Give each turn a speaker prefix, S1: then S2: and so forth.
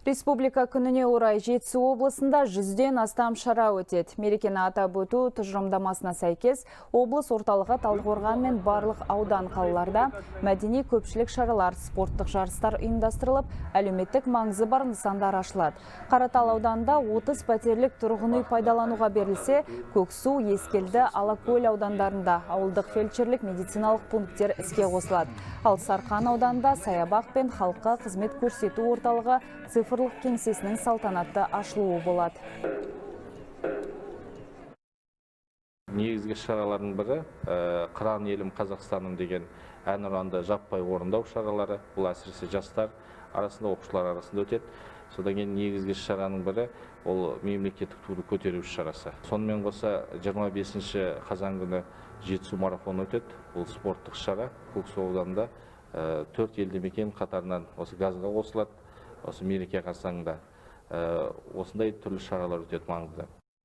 S1: Республика күніне орай Жетісу облысында 100-ден астам шара өтеді. Мерекені атап өту тұжырымдамасына сәйкес облыс орталығы Талдықорған мен барлық аудан, қалаларда мәдени көпшілік шаралар, спорттық жарыстар ұйымдастырылып, әлеуметтік маңызы бар нысандар ашылады. Қаратал ауданында 30 пәтерлік тұрғын үй пайдалануға берілсе, Көксу, Ескелді, Алакөл аудандарында ауылдық фельдшерлік медициналық пункттер іске қосылады. Ал Сарқан ауданында саябақ пен халыққа қызмет көрсету орталығы цифрлық кеңсесінің салтанатты ашылуы болады.
S2: Негізгі шаралардың бірі «Қыран елім, Қазақстаным» деген әнұранды жаппай орындау шаралары. Бұл әсіресе жастар арасында, оқушылар арасында өтеді. Содан кейін негізгі шараның бірі ол мемлекеттік туды көтеру шарасы. Сонымен қоса 25 қазан күні Жетісу марафоны өтеді. Бұл спорттық шара. Көксу ауданында төрт елді мекен қатарынан осы газға қосылады. Осы мереке қарсаңында осындай түрлі шаралар өтеді маңызды.